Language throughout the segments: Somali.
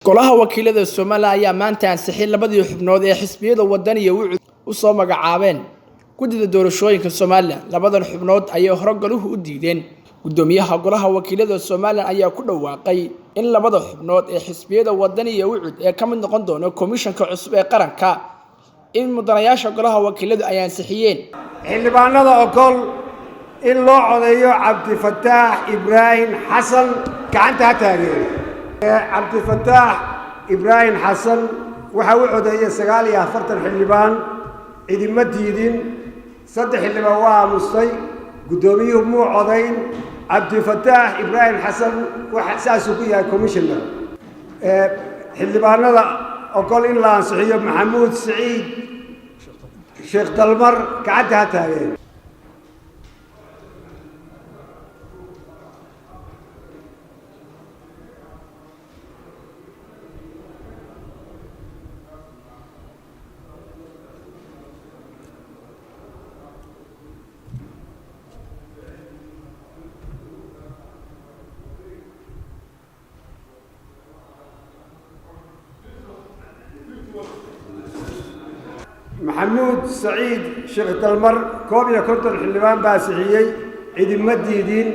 Golaha wakiilada Somaliland ayaa maanta ansixiyay labadii xubnood ee xisbiyada wadaniga wucud u soo magacaabeen guddida doorashooyinka Somaliland. Labadan xubnood ayay hore goluhu u diideen. Guddoomiyaha golaha wakiilada Somaliland ayaa ku dhawaaqay in labada xubnood ee xisbiyada wadaniga wucud ee ka mid noqon doona komishanka cusub ee qaranka in mudanayaasha golaha wakiiladu ay ansixiyeen. Xildhibaanada ogol in loo codeeyo Cabdifataax Ibraahim Xasan gacanta ha taageero. Cabdifataax Ibraahim Xasan waxaa u codeeyey 49 xildhibaan, cidima diidin, 3 xildhibaan waa aamustay, guddoomiyuhu muu codayn. Cabdifataax Ibraahim Xasan saasuu ku yahay commissioner. Xildhibaanada ogol in la ansixiyo Maxamuud Siciid Sheekh Dalmar gacanta ha taageen. Maxamuud Saciid Sheekh Dalmar 51 xildhibaan baa sixiyey, cidima diidin,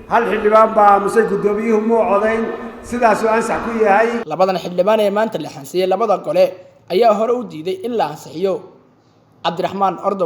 1 xildhibaan baa aamusay, guddoomiyuhu muu codayn, sidaasuu ansax ku yahay. Labadan xildhibaan ee maanta la ansixiyay labada gole ayaa hore u diiday in la ansixiyo. Cabdiraxmaan Ordo.